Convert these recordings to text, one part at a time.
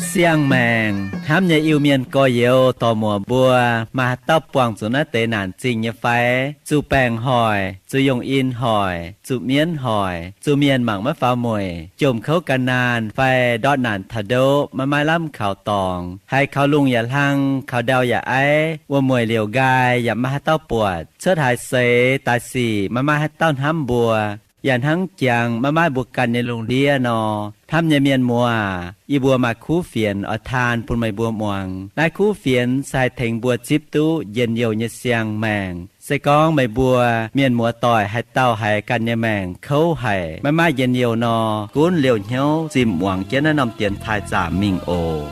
Siang-maengc hnamv nyei Iu-Mienh gorx-youz dorc-muoc mbuo, maaih haaix dauh buangh zuqc naaiv deix naanc zingh nyei fai? Zuqc baengc hoic, zuqc yongh in hoic, zuqc mienv hoic, zuqc mienh mangc maiv faaux mueic, jomc kouv gan naanh fai ndortv naanc taux ndoqv maiv maaih lamh kaux dorngx, haiz kaux lungh yaac hlang, kaux ndau yaac aiv, wuom-mueic liouc nqaai yaac maiv maaih haaix dauh buatc, cuotv haaix seix daaih sic maiv maaih haaix dauh hnamv mbuo, yaac hnangv jangx maiv maaih mbuo ganh nyei lungh ndiev nor. Hnamv nyei mienh muoz, yie mbuo maaih kuv fienx oix taan bun meih mbuo muangx. Naaiv kuv fienx se haih tengx mbuo zipv duqv njien-youh nyei siang-maengc. Se gorngv meih mbuo mienh muoz-doic haaix dauh haiz ganh nyei maengc kouv haic, maiv maaih njien-youh nor, gunv liouh hnyouv zimh muangx jienv naaiv norm dienx taaih zaamc mingh oc.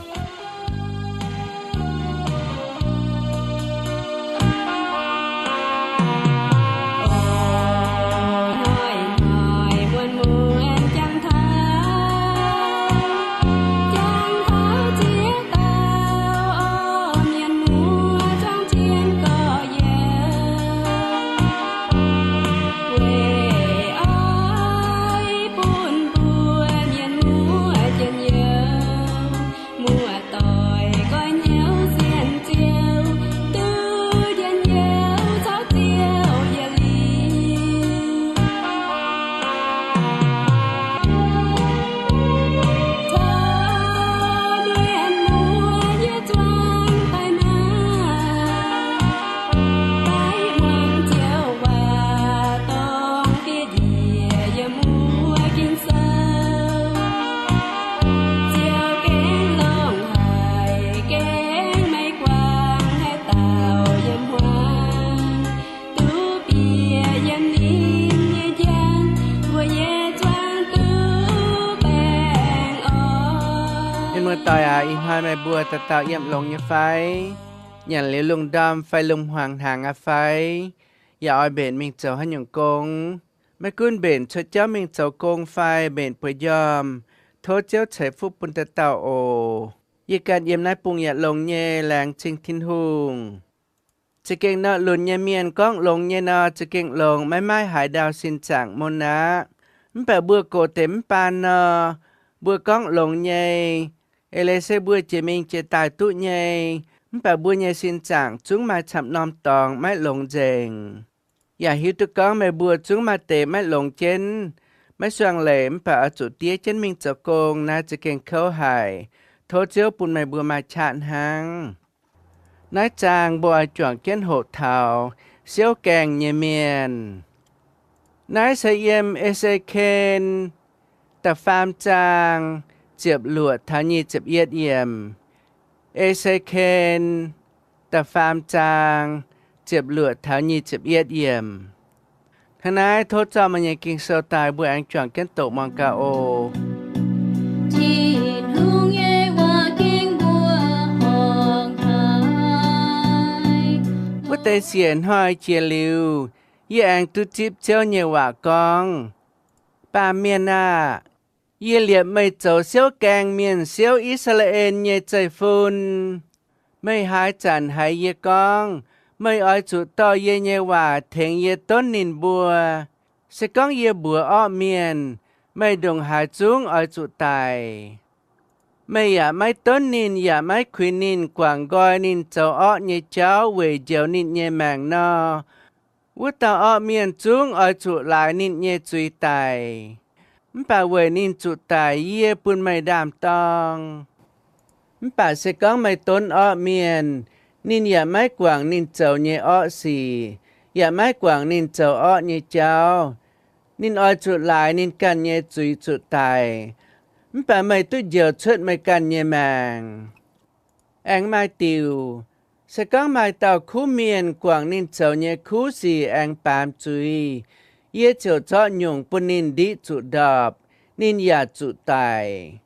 Mienh muoz-doic aac, ih hnoi meih mbuo dauh dauh yiem longx nyei fai? Nyanc liuz lungh ndorm fai lungh hmuangx hnaangx aqv fai? Yaac oix mbenc mingh zoux haaix nyungc gong? Maiv gunv mbenc cuotv jauv mingh zoux gong fai mbenc bueix njormh, tov Ziouv ceix fuqv bun dauh dauh oc. Yie ganh yiem naaiv bung yaac longx nyei, laengz zingh Tin-Hungh. Za'gengh nor, lunx nyei mienh gorngv longx nyei nor, za'gengh longx, maiv maaih haaix ndau sin zaangc mun aqv. Mv baac mbuo gox deix mv baan nor, mbuo gorngv longx nyei, eix leiz se mbuo jiex mingh jiex daaih duqv nyei, mv baac mbuo nyei sin zaangc zungv maaih camv norm dorngx maiv longx nzengc. Yaac hiuv duqv gorngv meih mbuo zungv maaih deix maiv longx jienv, maiv suangx leiz, mv baac oix zuqc diev jienv mingh zoux gong. Naaiv za'gengh kouv haic. Tov Ziouv bun meih mbuo maaih qaqv hnangv. Naaiv zaang mbuo oix juangc jienv hoqc taux siouv gaengh nyei mienh. Naaiv se yiem E^se^ken da'faam zaang ziepc luoqc taux nyic ziepc yietv yiemc. E^se^ken da'faam zaang ziepc luoqc taux nyic ziepc yietv yiemc. Hnangv naaiv tov zorqv meih nyei Ging-Sou daaih, mbuo aengx juangc jienv doqc muangx gaax oc. Tin-Hungh nyei waac gengh mbuo horngh haic. Wuov deix siec hnoi jiex liuz, yie aengx duqv zipv Ziouv nyei waac gorngv, Baamh mienh aah! Yie liepc meih zoux siouv gaengh mienh siouv I^saa^laa^en nyei zeiv-fun. Meih haaix zanc haiz yie gorngv, meih oix zuqc dorh yie nyei waac tengx yie donv ninh mbuo. Se gorngv yie mbuox orqv mienh, meih ndongc haaix zungv oix zuqc daic. Meih yaac maiv donv ninh yaac maiv kuinx ninh guangc nqoi ninh zoux orqv nyei jauv weic njoux ninh nyei maengc nor, wuov dauh orqv mienh zungv oix zuqc laaix ninh nyei zuiz daic. Mv baac weic ninh zuqc daic, yie bun meih ndaam-dorng. Mv baac se gorngv meih donv orqv mienh, ninh yaac maiv guangc ninh zoux nyei orqv sic, yaac maiv guangc ninh zoux orqv nyei jauv. Ninh oix zuqc laaix ninh ganh nyei zuiz zuqc daic, mv baac meih duqv njoux cuotv meih ganh nyei maengc. Aengx maaih diuc, se gorngv maaih dauh kuv mienh guangc ninh zoux nyei kuv sic aengx baamz zuiz, yie ziouc zorqv nyungc bun ninh ndiqv zuqc ndorpc, ninh yaac zuqc daic.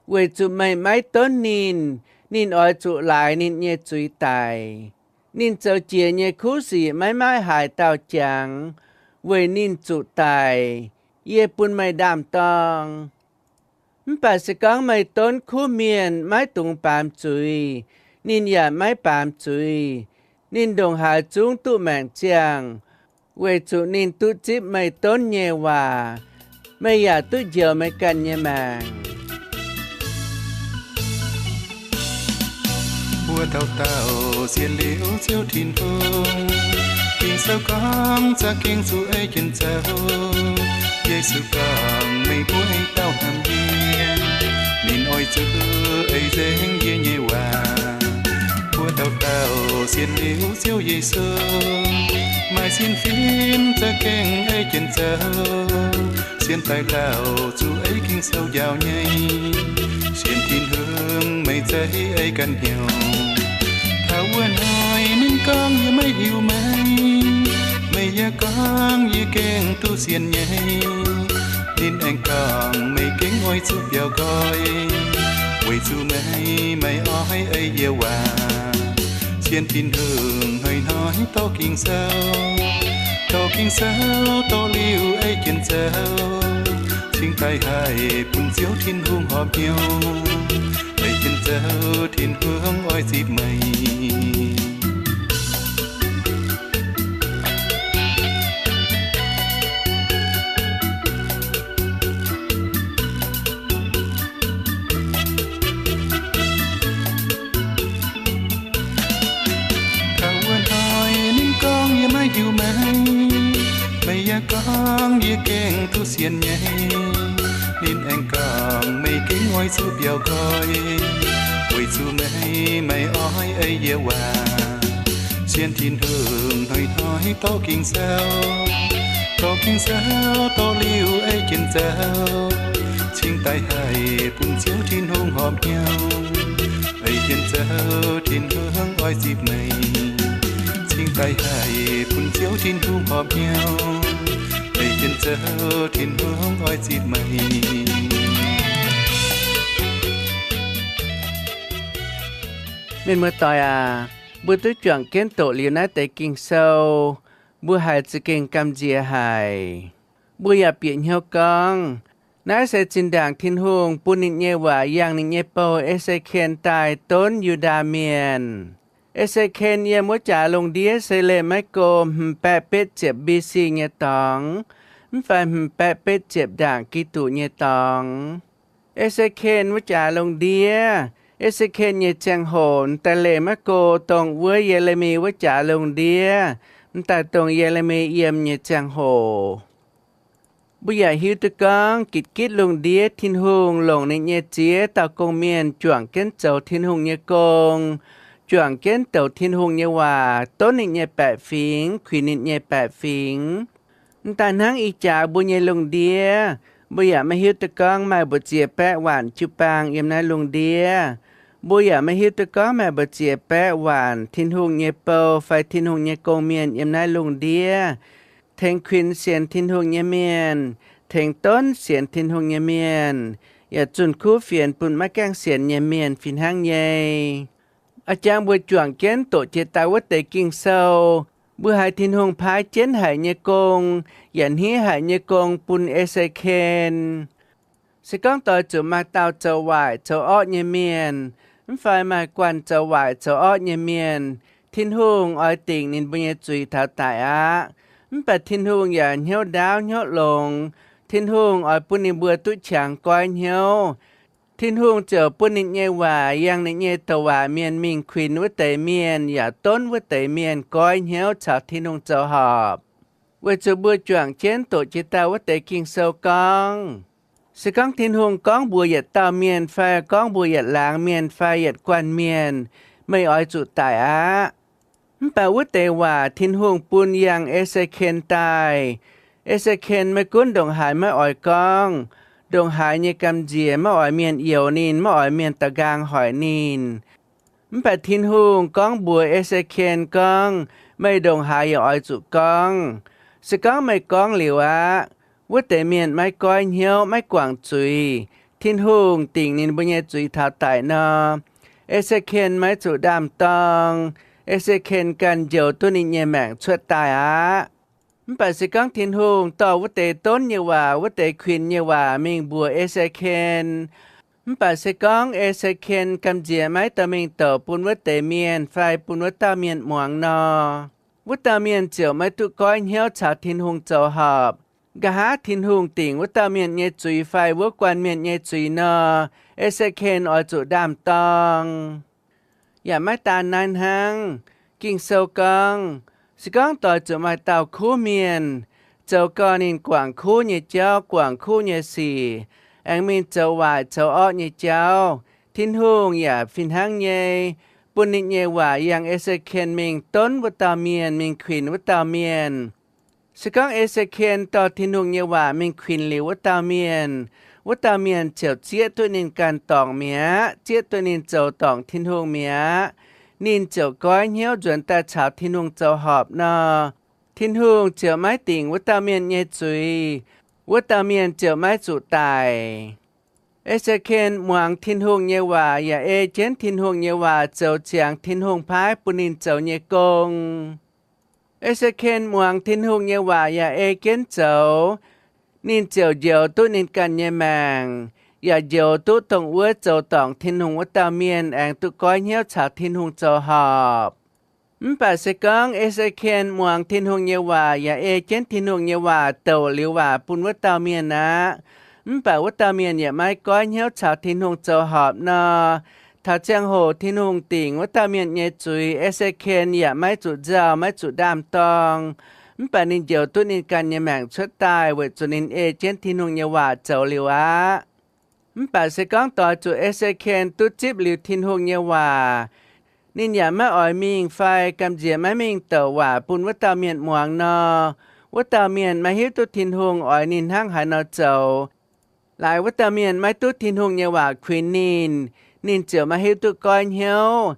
Weic zuqc meih maiv donv ninh, ninh oix zuqc laaix ninh nyei zuiz daic. Ninh zoux jiex nyei kuv sic maiv maaih haaix dauh jangx, weic ninh zuqc daic, yie bun meih ndaam-dorng. Mv baac se gorngv meih donv kuv mienh maiv dungx baamz zuiz, ninh yaac maiv baamz zuiz. Ninh ndongc haaix zungv duqv maengc ziangh, weic zuqc ninh duqv zipv meih donv nyei waac. Meih yaac duqv njoux meih ganh nyei maengc. Mbuo dauh dauh sienx liuz Ziouv Tin-Hungh. Ging-Sou gorngv za'gengh zuqc ei jienv zoux. Yesu gorngv, meih mbuo dauh hnamv yie, ninh oix zuqc ei nzengc yie nyei waac. Mbuo dauh dauh sienx liuz Ziouv Yesu, maaih sin fim za'gengh ei jienv zoux. Sienx daaih lauh zuqc ei Ging-Sou njaaux nyei. Sienx Tin-Hungh meih zeiz ei ganh hnyouv. Taux wuov hnoi ninh gorngv, yie maiv hiuv meih. Meih yaac gorngv, yie gengh duqv sienx nyei. Ninh aengx gorngv, meih gengh oix zuqc biaux nqoi, weic zuqc meih maiv oix ei yie waac. Sienx Tin-Hungh hnoi-hnoi dorh Ging-Sou, dorh Ging-Sou dorh liuz ei jienv zoux, cingx daaih haih bun Ziouv Tin-Hungh horpc hnyouv. Ei jienv zoux Tin-Hungh oix zipv meih. Taux wuov hnoi ninh gorngv, yie maiv hiuv meih. Meih yaac gorngv, yie gengh duqv sienx nyei. Ninh aengx gorngv, meih gengh oix zuqc biaux nqoi, weic zuqc meih maiv oix ei yie waac. Sienx Tin-Hungh hnoi-hnoi dorh Ging-Sou, dorh Ging-Sou dorh liuz ei jienv zoux, cingx daaih haih bun Ziouv Tin-Hungh horpc hnyouv. Ei jienv zoux Tin-Hungh oix zipv meih, cingx daaih haih bun Ziouv Tin-Hungh horpc hnyouv. Ei jienv zoux Tin-Hungh oix zipv meih. Mienh muoz-doic aac, mbuo duqv juangc jienv doqc liuz naaiv deix Ging-Sou, mbuo haiz za'gengh gamh nziex haic. Mbuo yaac bieqc hnyouv gorngv, naaiv se zinh ndaangc Tin-Hungh bun ninh nyei waac yangh ninh nyei bou, E^se^ken, daaih donv Yu^ndaa Mienh. E^se^ken yiem wuov jaax lungh ndiev se leih maiv go hmz baeqv betv ziepc B C nyei dorngx, mv fai hmz baeqv betv ziepc ndaangc Giduc nyei dorngx. E^se^ken wuov jaax lungh ndiev, E^se^ken nyei ziangh hoc m'daaih leih maiv go dongh wuov Ye^le^mi wuov jaax lungh ndiev m'daaih dongh Ye^le^mi yiem nyei ziangh hoc. Mbuo yaac hiuv duqv gorngv gitv-gitv lungh ndiev Tin-Hungh longc ninh nyei ziex dauh gong-mienh juangc jienv zoux Tin-Hungh nyei gong, juangc jienv douc Tin-Hungh nyei waac, donv ninh nyei baeqc fingx, kuinx ninh nyei baeqc fingx. M'daaih hnangv ih jaax mbuo nyei lungh ndiev, mbuo yaac maiv hiuv duqv gorngv maaih mbu'ziex baeqv waanc jiu-baang yiem naaiv lungh ndiev. Mbuo yaac maiv hiuv duqv gorngv maaih mbu'ziex baeqv waanc Tin-Hungh nyei bou fai Tin-Hungh nyei gong-mienh yiem naaiv lungh ndiev, tengx kuinx sienx Tin-Hungh nyei mienh, tengx donv sienx Tin-Hungh nyei mienh, yaac zunh kuv fienx bun maiv gaengh sienx nyei mienh fih hnangv nyei. A'jang mbuo juangc jienv doqc jiex daaih wuov deix Ging-Sou, mbuo haiz Tin-Hungh paaiv jienv haic nyei gong, yaac hneiv haic nyei gong bun E^se^ken. Se gorngv doix zuqc maaih dauh zoux waaic zoux orqv nyei mienh, mv fai maaih guanh zoux waaic zoux orqv nyei mienh, Tin-Hungh oix dingc ninh mbuo nyei zuiz taux daic aqv. Mv baac Tin-Hungh yaac hnyouv ndaauv hnyouv longx. Tin-Hungh oix bun ninh mbuo duqv qangx goiv hnyouv. Tin-Hungh ziouc bun ninh nyei waac yangh ninh nyei douc waac mienh mingh kuinx wuov deix mienh yaac donv wuov deix mienh goiv hnyouv caux Tin-Hungh zoux horpc. Weic zuqc mbuo juangc jienv doqc jiex daaih wuov deix Ging-Sou gorngv, se gorngv Tin-Hungh gorngv mbuox yietc dauh mienh fai gorngv mbuox yietc laangz mienh fai yietc guanh mienh, meih oix zuqc daic aqv. Mv baac wuov deix waac Tin-Hungh bun yangh E^se^ken daaih. E^se^ken maiv gunv ndongc haaix maiv oix gorngv, ndongc haaix nyei gamh nziex maiv oix mienh youx ninh, maiv oix mienh daux nqaang hoic ninh. Mv baac Tin-Hungh gorngv mbuox E^se^ken gorngv, meih ndongc haaix yaac oix zuqc gorngv. Se gorngv meih gorngv liuz aqv, wuov deix mienh maiv goiv hnyouv, maiv guangc zuiz, Tin-Hungh dingc ninh mbuo nyei zuiz taux daic nor, E^se^ken maiv zuqc ndaam-dorng. E^se^ken ganh njoux duqv ninh nyei maengc cuotv daaih aqv. Mv baac se gorngv Tin-Hungh dorh wuov deix donv nyei waac, wuov deix kuinx nyei waac mingh mbuox E^se^ken, mv baac se gorngv E^se^ken gamh nziex maiv dorh mingh douc bun wuov deix mienh fai bun wuov dauh mienh muangx nor, wuov dauh mienh ziouc maiv duqv goiv hnyouv caux Tin-Hungh zoux horpc. Nqa'haav Tin-Hungh dingc wuov dauh mienh nyei zuiz fai wuov guanh mienh nyei zuiz nor, E^se^ken oix zuqc ndaam-dorng. yaac maiv daan naaiv hnangv. Ging-Sou gorngv, se gorngv doix zuqc maaih dauh kuv mienh, zoux gau ninh guangc kuv nyei jauv, guangc kuv nyei sic, aengx mingh zoux waaic zoux orqv nyei jauv, Tin-Hungh yaac fih hnangv nyei bun ninh nyei waac yangh E^se^ken mingh donv wuov dauh mienh, mingh kuinx wuov dauh mienh. Se gorngv E^se^ken dorh Tin-Hungh nyei waac mingh kuinx liuz wuov dauh mienh, wuov dauh mienh ziouc zieqv duqv ninh ganh dorngc mi'aqv, zieqv duqv ninh zoux dorngc Tin-Hungh mi'aqv. Ninh ziouc goiv hnyouv nzuonx daaih caux Tin-Hungh zoux horpc nor, Tin-Hungh ziouc maiv dingc wuov dauh mienh nyei zuiz, wuov dauh mienh ziouc maiv zuqc daic. E^se^ken muangx Tin-Hungh nyei waac yaac ei jienv Tin-Hungh nyei waac zoux ziangx Tin-Hungh paaiv bun ninh zoux nyei gong. E^se^ken muangx Tin-Hungh nyei waac yaac ei jienv zoux, ninh ziouc njoux duqv ninh ganh nyei maengc, yaac njoux duqv dongh wuov zoux dorngc Tin-Hungh wuov dauh mienh aengx duqv goiv hnyouv caux Tin-Hungh zoux horpc. Mv baac se gorngv E^se^ken muangx Tin-Hungh nyei waac yaac ei jienv Tin-Hungh nyei waac douc liuz waac bun wuov dauh mienh aqv, mv baac wuov dauh mienh yaac maiv goiv hnyouv caux Tin-Hungh zoux horpc nor, taux ziangh hoc Tin-Hungh dingc wuov dauh mienh nyei zuiz, E^se^ken yaac maiv zuqc nzauh, maiv zuqc ndaam-dorng. Mv baac ninh njoux duqv ninh ganh nyei maengc cuotv daaih weic zuqc ninh ei jienv Tin-Hungh nyei waac zoux liuz aqv. Mv baac se gorngv doix zuqc E^se^ken duqv zipv liuz Tin-Hungh nyei waac, ninh yaac maiv oix mingh fai gamh nziex maiv mingh douc waac bun wuov dauh mienh muangx nor, wuov dauh mienh maiv hiuv duqv Tin-Hungh oix ninh hnangv haaix nor zoux. Laaix wuov dauh mienh maiv duqv Tin-Hungh nyei waac kuinx ninh, ninh ziouc maiv hiuv duqv goiv hnyouv.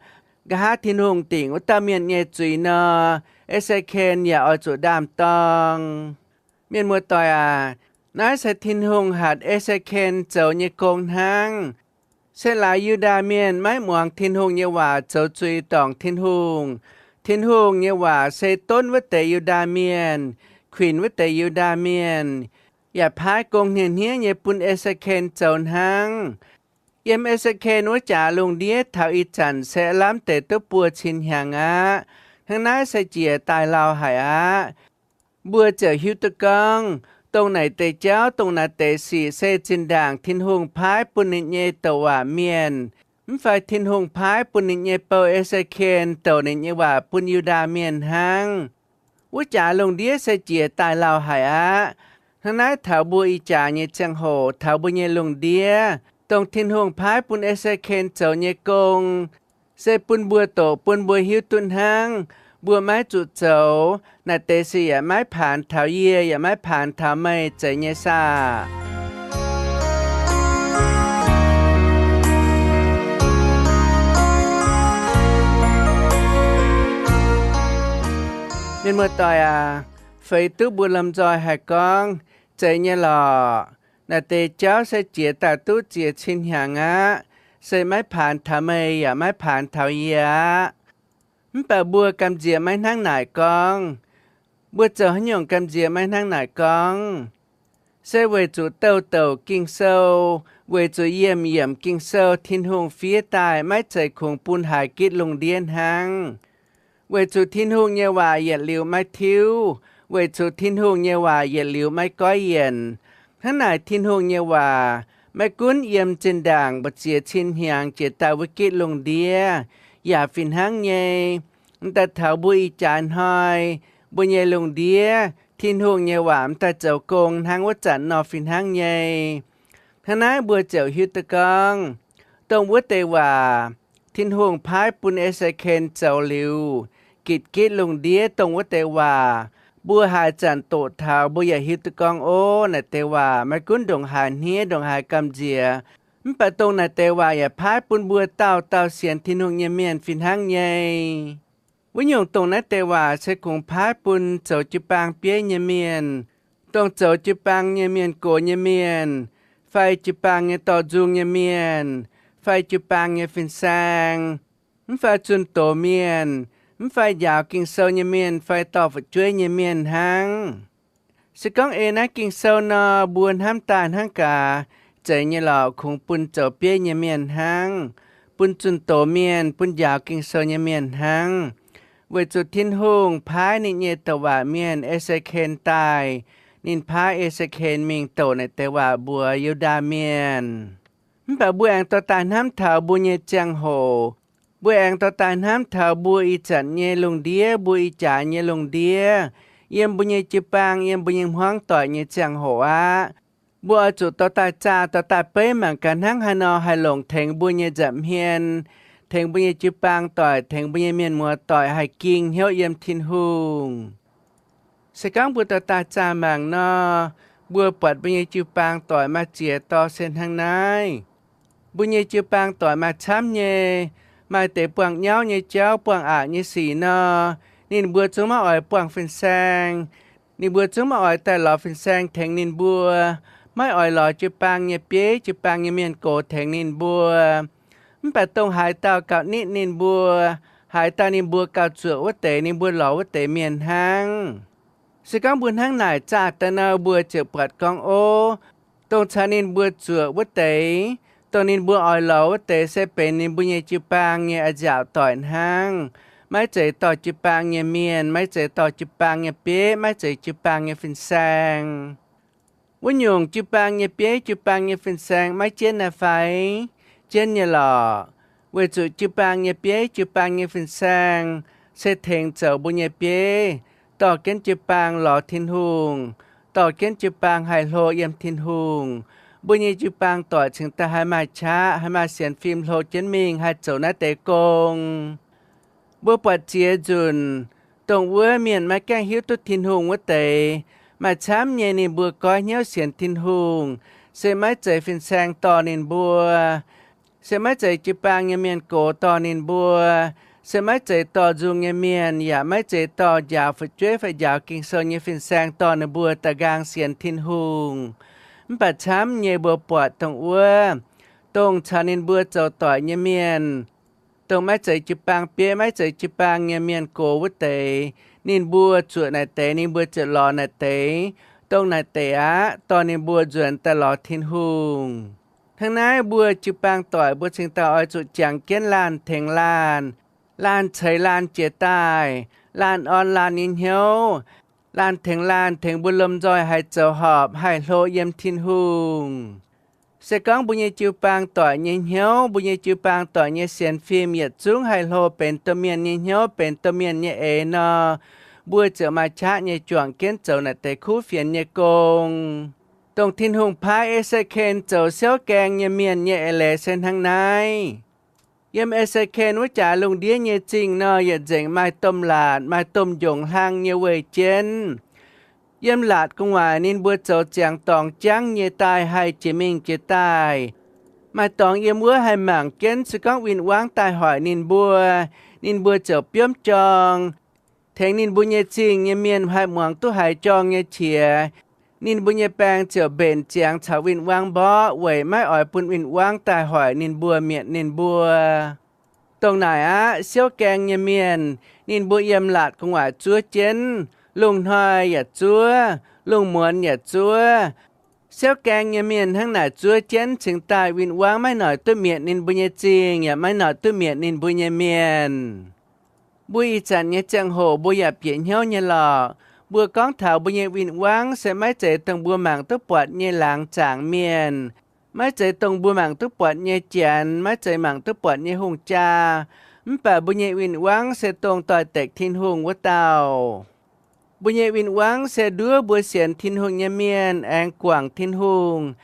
Nqa'haav Tin-Hungh dingc wuov dauh mienh nyei zuiz nor, E^se^ken yaac oix zuqc ndaam-dorng. Mienh muoz-doic aac, naaiv se Tin-Hungh hatc E^se^ken zoux nyei gong hnangv. Se laaix Yu^ndaa Mienh maiv muangx Tin-Hungh nyei waac zoux zuiz dorngc Tin-Hungh, Tin-Hungh nyei waac se donv wuov deix Yu^ndaa Mienh, kuinx wuov deix Yu^ndaa Mienh, yaac paaiv gong hniev-hniev nyei bun E^se^ken zoux hnangv. Yiem E^se^ken wuov jaax lungh ndiev taux ih zanc se aav lamh deix duqv buo cin hnyangx aqv. Hnangv naaiv se jiex daaih lauh haic aqv. Mbuo ziouc hiuv duqv gorngv, dongh naaic deix jauv, dongh naaic deix sic se zinh ndaangc Tin-Hungh paaiv bun ninh nyei douc waac mienh, mv fai Tin-Hungh paaiv bun ninh nyei bou E^se^ken douc ninh nyei waac bun Yu^ndaa Mienh hnangv. Wuov jaax lungh ndiev se jiex daaih lauh haic aqv. Hnangv naaiv taux mbuo ih jaax nyei ziangh hoc, taux mbuo nyei lungh ndiev, dongh Tin-Hungh paaiv bun E^se^ken zoux nyei gong, se bun mbuo doqc bun mbuo hiuv duqv hnangv. Mbuo maiv zuqc zoux naaic deix sic yaac maiv paanx taux yie, yaac maiv paanx taux meih zeiz nyei saah? Mienh muoz-doic aac, feix duqv mbuo lomh nzoih haih gorngv, zeiz nyei lorqc. Naaic deix jauv se jiex daaih duqv ziec cin hnyangx aqv, se maiv paanx taux meih yaac maiv paanx taux yie aqv. Mv baac mbuo gamh nziex maiv hnangv naaic gorngv. Mbuo zoux haaix nyungc gamh nziex maiv hnangv naaic gorngv? Se weic zuqc douh douc Ging-Sou, weic zuqc yiemh yiemc Ging-Sou Tin-Hungh fiev daaih maiv zeiz kungx bun haiz gitv lungh ndiev hnangv. Weic zuqc Tin-Hungh nyei waac yietc liuz maiv tiuv, weic zuqc Tin-Hungh nyei waac yietc liuz maiv goiv yienc. Hnangv naaic Tin-Hungh nyei waac maiv gunv yiem zinh ndaangc mbu'ziex cin hnyangx jiex daaih wuov gitv lungh ndiev, yaac fih hnangv nyei, m'daaih taux mbuo ih jaax hnoi, mbuo nyei lungh ndiev, Tin-Hungh nyei waac m'daaih zoux gong hnangv wuov zanc nor fih hnangv nyei. Hnangv naaiv mbuo ziouc hiuv duqv gorngv, dongh wuov deix waac, Tin-Hungh paaiv bun E^se^ken zoux liuz, gitv gitv lungh ndiev dongh wuov deix waac, mbuo haaix zanc doqc taux mbuo yaac hiuv duqv gorngv, ov, naaic deix waac maiv gunv ndongc haaix hniev, ndongc haaix gamh nziex, mv baac dongh naaic deix waac yaac paaiv bun mbuo dauh dauh sienx Tin-Hungh nyei mienh fih hnangv nyei. Wuov nyungc dongh naaiv deix waac se kungx paaiv bun zoux jiu-baang bieiv nyei mienh, dongh zoux jiu-baang nyei mienh gox nyei mienh, fai jiu-baang nyei dorh nzung nyei mienh, fai jiu-baang nyei fin-saeng, mv fai zunh doz mienh, mv fai njaaux Ging-Sou nyei mienh, fai dorh fu'jueiv nyei mienh hnangv. Se gorngv ei naaiv Ging-Sou nor, mbuo hnamv daaih hnangv gaax, zeiz nyei lorqc, kungx bun zoux bieiv nyei mienh hnangv, bun zunh doz mienh, bun njaaux Ging-Sou nyei mienh hnangv. Weic zuqc Tin-Hungh paaiv ninh nyei douc waac mienh, E^se^ken, daaih, ninh paaiv E^se^ken mingh douc naaic deix waac mbuox Yu^ndaa Mienh. Mv baac mbuo aengx dorh daaih hnamv taux mbuo nyei ziangh hoc, Mbuo aengx dorh daaih hnamv taux mbuo ih zanc nyei lungh ndiev, mbuo ih jaax nyei lungh ndiev, yiem mbuo nyei jiu-baang, yiem mbuo nyei hmuangv doic nyei ziangh hoc aqv. Mbuo oix zuqc dorh daaih zaah, dorh daaih beiv mangc gaax hnangv haaix nor haih longc tengx mbuo nyei nza'hmien, tengx mbuo nyei jiu-baang doic, tengx mbuo nyei mienh muoz doic haih ging hnyouv yiem Tin-Hungh. Se gorngv mbuo dorh daaih zaah mangc nor, mbuo buatc mbuo nyei jiu-baang doic maaih ziex dorh se hnangv naaiv. Mbuo nyei jiu-baang doic maaih camv nyei, maaih deix buangh nyauv nyei jauv, buangh aqc nyei sic nor, ninh mbuo zungv maiv oix buangh fin-saeng. Ninh mbuo zungv maiv oix daaih lorz fin-saeng tengx ninh mbuo, maiv oix lorz jiu-baang nyei bieiv, jiu-baang nyei mienh gox tengx ninh mbuo. Mv baac dongh haaix dauh gauh nitv ninh mbuo, haaix dauh ninh mbuo gauh zuoqc wuov deix, ninh mbuo lorz wuov deix mienh hnangv. Se gorngv mbuo hnangv naaic zaah daaih nor, mbuo ziouc buatc gorngv, ov, dongh caux ninh mbuo zuoqc wuov deix, dongh ninh mbuo oix lorz wuov deix se benx ninh mbuo nyei jiu-baang nyei a'nziaauc doic hnangv, maiv zeiz dorh jiu-baang nyei mienh, maiv zeiz dorh jiu-baang nyei bieiv, maiv zeiz jiu-baang nyei fin-saeng. Wuov nyungc jiu-baang nyei bieiv, jiu-baang nyei fin-saeng maiv jienv naaiv fai? Jienv nyei lorqc. Weic zuqc jiu-baang nyei bieiv, jiu-baang nyei fin-saeng se tengx zoux mbuo nyei bieiv, dorh jienv jiu-baang lorz Tin-Hungh, dorh jienv jiu-baang haih hlo yiem Tin-Hungh. Mbuo nyei jiu-baang doic cingx daaih haih maaih qaqv, haih maaih sienx fim hlo jienv mingh haih zoux naaiv deix gong. Mbuo buatc ziex nzunc, dongh wuov mienh maiv gaengh hiuv duqv Tin-Hungh wuov deix, maaih camv nyei ninh mbuo goiv hnyouv sienx Tin-Hungh, se maiv zeiz fin-saeng dorh ninh mbuo, se maiv zeiz jiu-baang nyei mienh gox dorh ninh mbuo, se maiv zeiz dorh nzung nyei mienh, yaac maiv zeiz dorh njaaux fu'jueiv fai njaaux Ging-Sou nyei fin-saeng dorh ninh mbuo da'nqaang sienx Tin-Hungh. Mv baac camv nyei mbuo buatc dongh wuov, dongh caux ninh mbuo zoux doic nyei mienh, dongh maiv zeiz jiu-baang bieiv, maiv zeiz jiu-baang nyei mienh gox wuov deix, ninh mbuo zuoqc naaic deix, ninh mbuo ziouc lorz naaic deix. Dongh naaic deix aqv dorh ninh mbuo nzuonx daaih lorz Tin-Hungh. Hnangv naaiv mbuo jiu-baang doic mbuo cingx daaih oix zuqc jangx jienv laanh tengx laanh, laanh ceix laanh jiex daaih, laanh orn laanh nyei hnyouv, laanh tengx laanh tengx mbuo lomh nzoih haih zoux horpc, haih hlo yiem Tin-Hungh. Se gorngv mbuo nyei jiu-baang doic nyei hnyouv, mbuo nyei jiu-baang doic nyei sienx fim yietc zungv haih hlo benx domh mienh nyei hnyouv, benx domh mienh nyei eix nor, mbuo ziouc maaih qaqv nyei juangc jienv zoux naaic deix kuv fienx nyei gong. Dongh Tin-Hungh paaiv E^se^ken zoux siouv gaeng nyei mienh nyei eix leiz se hnangv naaiv. Yiem E^se^ken wuov jaax lungh ndiev nyei zingh nor, yietc nzengc maaih domh laatc, maaih domh njongc hlang nyei weih jienv. Yiem laatc gu'nguaaic ninh mbuo zoux ziangx dorngx jangv nyei daaih haih jiex mingh jiex daaih. Maaih dorngx yiem wuov haih mangc jienv, se gorngv win-wangv daaih hoic ninh mbuo, ninh mbuo ziouc biomv jorng. Tengx ninh mbuo nyei zingh nyei mienh haih muangx duqv haiz jorng nyei qiex. Ninh mbuo nyei baeng ziouc mbenc ziangx caux win-wangv mborqv weic maiv oix bun win-wangv daaih hoic ninh mbuo, mietc ninh mbuo. Dongh naaic aqv, siouv gaeng nyei mienh, ninh mbuo yiem laatc gu'nguaaic zuov jienv, lungh hnoi yaac zuov, lungh muonz yaac zuov. Siouv gaeng nyei mienh hnangv naaic zuov jienv cingx daaih win-wangv maiv noic duqv mietc ninh mbuo nyei zingh yaac maiv noic duqv mietc ninh mbuo nyei mienh. Mbuo ih zanc nyei ziangh hoc mbuo yaac bieqc hnyouv nyei lorqc. Mbuo gorngv taux mbuo nyei win-wangv se maiv zeiz dongh mbuo mangc duqv buatc nyei laangz zaangc mienh, maiv zeiz dongh mbuo mangc duqv buatc nyei janx, maiv zeiz mangc duqv buatc nyei hungh jaa. Mv baac mbuo nyei win-wangv se dongh doix-dekc Tin-Hungh wuov dauh. Mbuo nyei win-wangv se nduov mbuo sienx Tin-Hungh nyei mienh aengx guangc Tin-Hungh,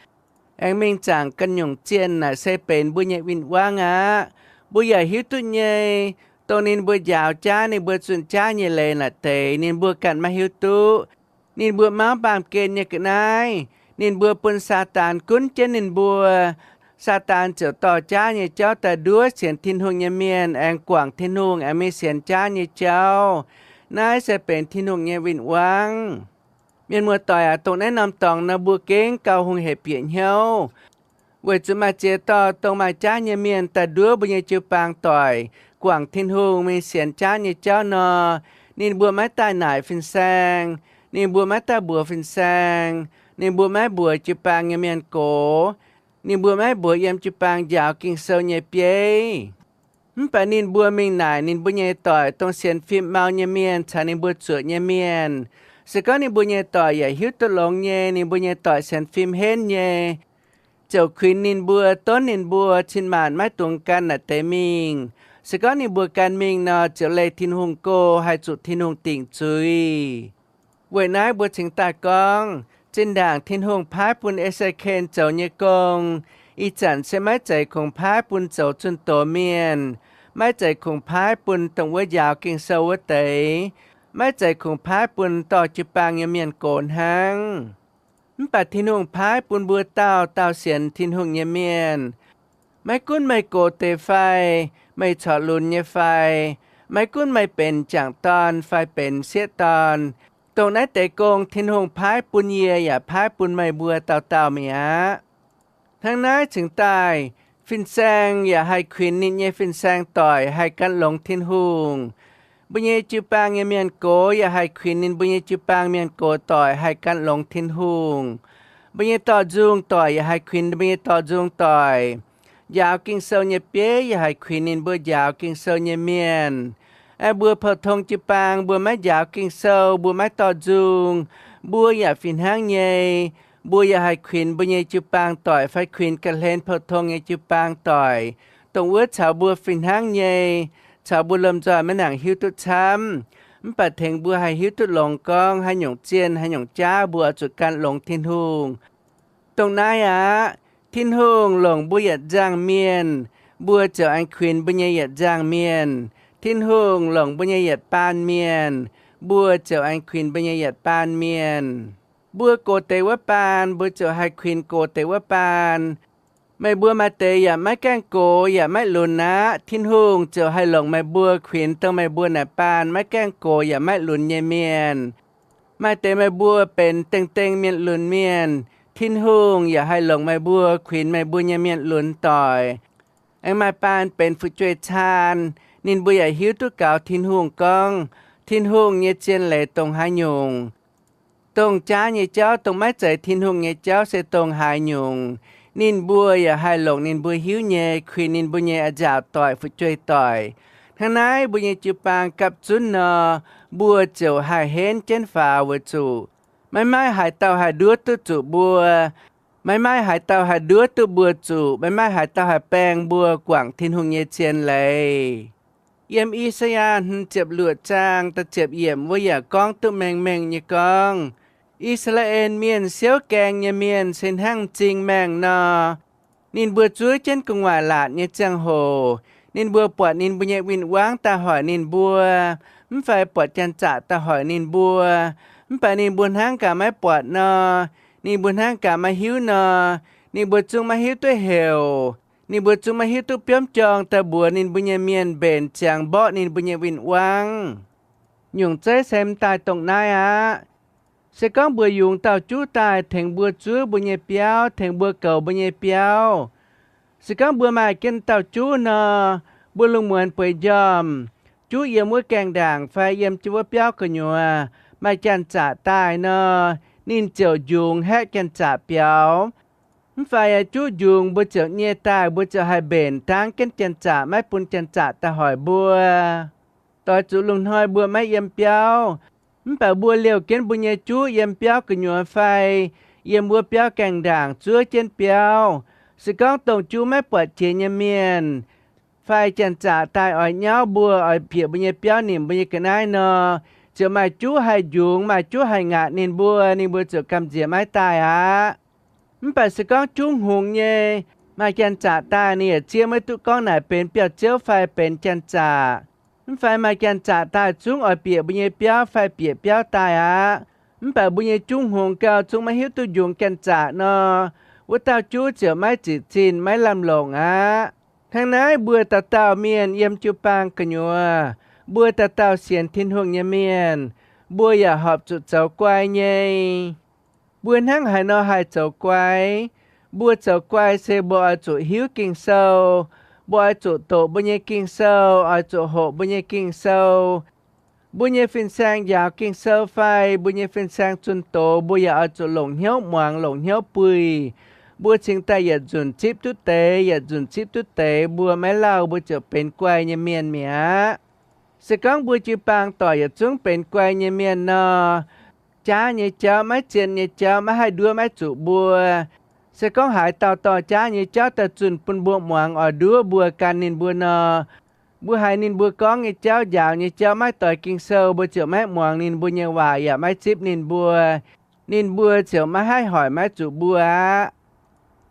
aengx mingh zaangc ganh nyungc zienh naaic se benx mbuo nyei win-wangv aqv. Mbuo yaac hiuv duqv nyei, dongh ninh mbuo njaaux jaav ninh mbuo zunh jaav nyei leiz naaic deix ninh mbuo ganh maiv hiuv duqv. Ninh mbuo mauv baamh gen nyei ga'naaiv. Ninh mbuo bun Saadaan gunv jienv ninh mbuo. Saadaan ziouc dorh jaav nyei jauv daaih nduov sienx Tin-Hungh nyei mienh aengx guangc Tin-Hungh aengx mingh sienx jaav nyei jauv. Naaiv se benx Tin-Hungh nyei win-wangv. Mienh muoz-doic aac, dongh naaiv norm dorngx nor mbuo gengh gauh hungh hec bieqc hnyouv. Weic zuqc maaih ziex dauh dongh maaih jaav nyei mienh daaih nduov mbuo nyei jiu-baang doic guangc Tin-Hungh mingh sienx jaav nyei jauv nor, ninh mbuo maiv daaih naaic fin-saeng, ninh mbuo maiv daaih mbuox fin-saeng, ninh mbuo maiv mbuox jiu-baang nyei mienh gox, ninh mbuo maiv mbuox yiem jiu-baang njaaux Ging-Sou nyei bieiv. Mv baac ninh mbuo mingh naaic ninh mbuo nyei doic, dongh sienx fim mau nyei mienh caux ninh mbuo zuoqc nyei mienh. Se gorngv ninh mbuo nyei doic yaac hiuv duqv longx nyei, ninh mbuo nyei doic sienx fim henv nyei, ziouc kuinx ninh mbuo, donv ninh mbuo cin-maanc maiv dungx gan naaic deix mingh. Se gorngv ninh mbuo gan mingh nor, ziouc leih Tin-Hungh go, haih zuqc Tin-Hungh dingc zuiz. Weic naaiv mbuo cingx daaih gorngv, zinh ndaangc Tin-Hungh paaiv bun E^se^ken zoux nyei gong, ih zanc se maiv zeiz kungx paaiv bun zoux zunh doz mienh, maiv zeiz kungx paaiv bun dongh wuov njaaux Ging-Sou wuov deix, maiv zeiz kungx paaiv bun dorh jiu-baang nyei mienh gox hnangv. Mv baac Tin-Hungh paaiv bun mbuo dauh dauh sienx Tin-Hungh nyei mienh, maiv gunv meih gox deix fai, meih corc lunx nyei fai, maiv gunv meih benx jangc dorn fai benx sieqv dorn, dongh naaiv deix gong Tin-Hungh paaiv bun yie yaac paaiv bun meih mbuo dauh dauh mi'aqv. Hnangv naaiv cingx daaih, fin-saeng yaac haih kuinx ninh nyei fin-saeng doic haih gan longx Tin-Hungh. Mbuo nyei jiu-baang nyei mienh gox yaac haih kuinx ninh mbuo nyei jiu-baang mienh gox doic haih gan longx Tin-Hungh. Mbuo nyei dorh nzung doic yaac haih kuinx ninh mbuo nyei dorh nzung doic. Njaaux Ging-Sou nyei bieiv yaac haih kuinx ninh mbuo njaaux Ging-Sou nyei mienh. Aeqv, mbuo pou-tong jiu-baang mbuo maiv njaaux Ging-Sou, mbuo maiv dorh nzung, mbuo yaac fih hnangv nyei. Mbuo yaac haih kuinx mbuo nyei jiu-baang doic fai kuinx ga'hlen pou-tong nyei jiu-baang doic, dongh wuov caux mbuo fih hnangv nyei, caux mbuo lomh nzoih maiv nangc hiuv duqv camv. Mv baac tengx mbuo haih hiuv duqv longx gorngv haaix nyungc zienh haaix nyungc jaav mbuo oix zuqc gan longx Tin-Hungh. Dongh naaiv aqv. Tin-Hungh longc mbuo yietc nzangc mienh, mbuo ziouc aengx kuinx mbuo nyei yietc nzangc mienh. Tin-Hungh longc mbuo nyei yietc baan mienh, mbuo ziouc aengx kuinx mbuo nyei yietc baan mienh. Mbuo gox deix wuov baan, mbuo ziouc haih kuinx gox deix wuov baan. Meih mbuo maaih deix yaac maiv gaengh gox yaac maiv lunx aqv, Tin-Hungh ziouc haih longc meih mbuo kuinx dongh meih mbuo naaic baan maiv gaengh gox yaac maiv lunx nyei mienh. Maaih deix meih mbuo benx dengh dengh mienh lunx mienh, Tin-Hungh yaac haih longc meih mbuo kuinx meih mbuo nyei mienh lunx doic. Aengx maaih baan benx fu'jueiv caan, ninh mbuo yaac hiuv duqv gaux Tin-Hungh gorngv, Tin-Hungh nyei zien leiz dongh haaix nyungc, dongh jaav nyei jauv dongh maiv zeiz Tin-Hungh nyei jauv se dongh haaix nyungc. Ninh mbuo yaac haih longc ninh mbuo hiuv nyei kuinx ninh mbuo nyei a'nzaauc doic fu'jueiv doic. Hnangv naaiv mbuo nyei jiu-baang gapv zunv nor, mbuo ziouc haih henv jienv faaux weic zuqc maiv maaih haaix dauh haih nduov duqv zuqc mbuo. Maiv maaih haaix dauh haih nduov duqv mbuo zuqc. Maiv maaih haaix dauh haih baeng mbuo guangc Tin-Hungh nyei zien leiz. Yiem I^saa^yaa hmz ziepc luoqc zaang da'ziepc yiemc wuov yaac gorngv duqv mengh mengh nyei gorngv, I^saa^laa^en Mienh siouv gaeng nyei mienh se hnangv m'zing maengh nor. Ninh mbuo zuov jienv gu'nguaaic laatc nyei ziangh hoc, ninh mbuo buatc ninh mbuo nyei win-wangv daaih hoic ninh mbuo, mv fai buatc janx-zaqc daaih hoic ninh mbuo. Mv baac ninh mbuo hnangv gaax maiv buatc nor, ninh mbuo hnangv gaax maiv hiuv nor, ninh mbuo zungv maiv hiuv duqv heuc. Ninh mbuo zungv maiv hiuv duqv biomv jorng daaih mbuox ninh mbuo nyei mienh mbenc ziangx mborqv ninh mbuo nyei win-wangv. Nyungc zeiv se m'daaih dongh naaiv aqv. Se gorngv mbuo yungz dauh juv daaih tengx mbuo zuov mbuo nyei biauv, tengx mbuo goux mbuo nyei biauv, se gorngv mbuo maaih jienv dauh juv nor, mbuo lungh muonz bueix njormh, juv yiem wuov gaengh ndaangc fai yiem jienv wuov biauv gu'nyuoz, maaih janx-zaqc daaih nor, ninh ziouc njungx haeqv janx-zaqc biaux. Mv fai juv njungx mbuo ziouc nyei daaih, mbuo ziouc haih mbenc dangv jienv janx-zaqc, maiv bun janx-zaqc daaih hoic mbuo. Doix zuqc lungh hnoi mbuo maiv yiem biauv, mv baac mbuo liouh jienv mbuo nyei juv yiem biauv gu'nyuoz fai yiem wuov biauv gaengh ndaangc zuov jienv biauv, se gorngv dongh juv maiv buatc jiex nyei mienh fai janx-zaqc daaih oix nyauv mbuo, oix bieqc mbuo nyei biauv nimc mbuo nyei ga'naaiv nor, ziouc maaih juv haih njungx, maaih juv haih ngaatc ninh mbuo, ninh mbuo ziouc gamh nziex maiv daaih aqv. Mv baac se gorngv juv hngongx nyei, maaih janx-zaqc daaih, ninh yaac zieqv maiv duqv gorngv naaic benx biauv-ziouv fai benx janx-zaqc. Mv fai maaih janx-zaqc daaih zungv oix bieqc mbuo nyei biauv fai bieqc biauv daaih aqv. Mv baac mbuo nyei juv hngongx gau zungv maiv hiuv duqv njungx janx-zaqc nor, wuov dauh juv ziouc maiv zic zinh maiv lamh longc aqv. Hnangv naaiv mbuo dauh dauh mienh yiem jiu-baang gu'nyuoz, mbuo dauh dauh sienx Tin-Hungh nyei mienh, mbuo yaac horpc zuqc zoux guai nyei. Mbuo hnangv haaix nor haih zoux guai? Mbuo zoux guai se mbuo oix zuqc hiuv Ging-Sou, mbuo oix zuqc doqc mbuo nyei Ging-Sou, oix zuqc hoqc mbuo nyei Ging-Sou. Mbuo nyei fin-saeng njaaux Ging-Sou fai mbuo nyei fin-saeng zunh doz, mbuo yaac oix zuqc longc hnyouv muangx, longc hnyouv buih. Mbuo cingx daaih yietc nzunc zipv duqv deix, yietc nzunc zipv duqv deix, mbuo maiv lauh mbuo ziouc benx guai nyei mienh mi'aqv. Se gorngv mbuo jiu-baang doic yietc zungv benx guai nyei mienh nor, jaav nyei jauv, maiv zien nyei jauv maiv haih nduov maiv zuqc mbuo. Se gorngv haaix dauh dorh jaav nyei jauv daaih zunh bun mbuo muangx oix nduov mbuo gan ninh mbuo nor, Mbuo haiz ninh mbuo gorngv nyei jauv, njaaux nyei jauv, maiv doix Ging-Sou, mbuo ziouc maiv muangx ninh mbuo nyei waac yaac maiv zipv ninh mbuo. Ninh mbuo ziouc maiv haih hoic maiv zuqc mbuo aqv.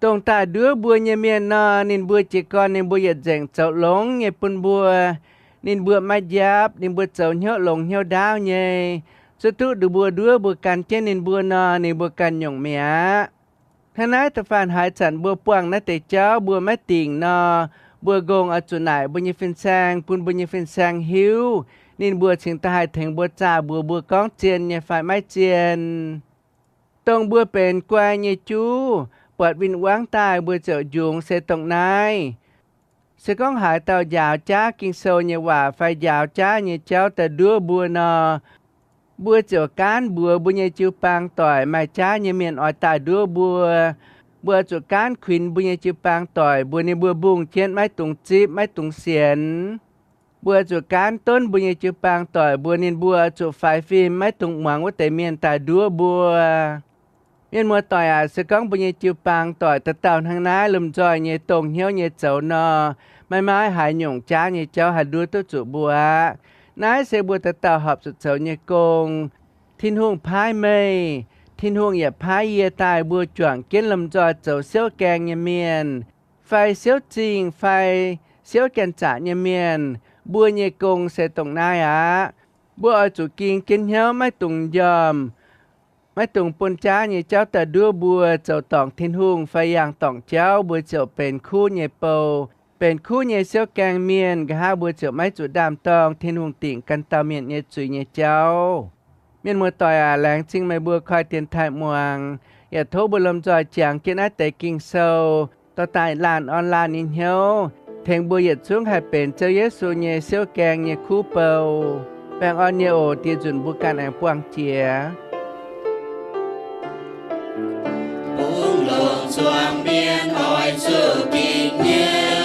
Dongh daaih nduov mbuo nyei mienh nor, ninh mbuo jiez gorn ninh mbuo yietc nzengc zoux longx nyei bun mbuo. Ninh mbuo maiv njaapv, ninh mbuo zoux hnyouv longx hnyouv ndaauv nyei. Zuov duqv nduqc mbuo nduov mbuo gan jienv ninh mbuo nor, ninh mbuo ganh nyungc mi'aqv. Hnangv naaiv da'faanh haaix zanc mbuo buangh naaiv deix jauv mbuo maiv dingc nor, mbuo nqongh oix zuqc naaic mbuo nyei fin-saeng, bun mbuo nyei fin-saeng hiuv, ninh mbuo cingx daaih haih tengx mbuo zaah mbuox mbuo gorngv zien nyei fai maiv zien. Dongh mbuo benx guai nyei juv, buatc win-wangv daaih mbuo ziouc njungx se dongh naaiv. Se gorngv haaix dauh njaaux jaav Ging-Sou nyei waac fai njaaux jaav nyei jauv daaih nduov mbuo nor, mbuo ziouc gaanv mbuox mbuo nyei jiu-baang doic maaih jaav nyei mienh oix daaih nduov mbuo. Mbuo oix zuqc gaanv kuinx mbuo nyei jiu-baang doic mbuox ninh mbuo mbungh jienv maiv dungx zipv, maiv dungx sienx. Mbuo oix zuqc gaanv donv mbuo nyei jiu-baang doic mbuox ninh mbuo oix zuqc faix fim, maiv dungx muangx wuov deix mienh daaih nduov mbuo. Mienh muoz-doic aac, se gorngv mbuo nyei jiu-baang doic dauh dauh hnangv naaiv lomh nzoih nyei dongh hnyouv nyei zoux nor, maiv maaih haaix nyungc jaav nyei jauv haih nduov duqv zuqc mbuo aqv. Naaiv se mbuo dauh dauh horpc zuqc zoux nyei gong. Tin-Hungh paaiv meih, Tin-Hungh yaac paaiv yie daaih mbuo juangc jienv lomh nzoih zoux siouv gaeng nyei mienh, fai siouv zingh fai siouv janx-zaqc nyei mienh. Mbuo nyei gong se dongh naaiv aqv. Mbuo oix zuqc ging jienv hnyouv, maiv dungx njormh, maiv dungx bun jaav nyei jauv daaih nduov mbuo zoux dorngc Tin-Hungh fai yangh dorngc jauv, mbuo ziouc benx kuv nyei bou, benx kuv nyei siouv gaeng mienh. Nqa'haav mbuo ziouc maiv zuqc ndaam-dorng Tin-Hungh dingc ganh dauh mienh nyei zuiz nyei jauv. Mienh muoz-doic aac, laengz zingh meih mbuo koi dienx taaih muangx, yaac tov mbuo lomh nzoih jangx jienv naaiv deix Ging-Sou dorh daaih laanh orn laanh nyei hnyouv, tengx mbuo yietc zungv haih benx Ziouv Yesu nyei siouv gaeng nyei kuv bou. Baengh orn nyei oc. Dieh nzunc mbuo ganh aengx buangh jiex. Bungx longc zuangx mienh oix zuqc dingc hnyouv.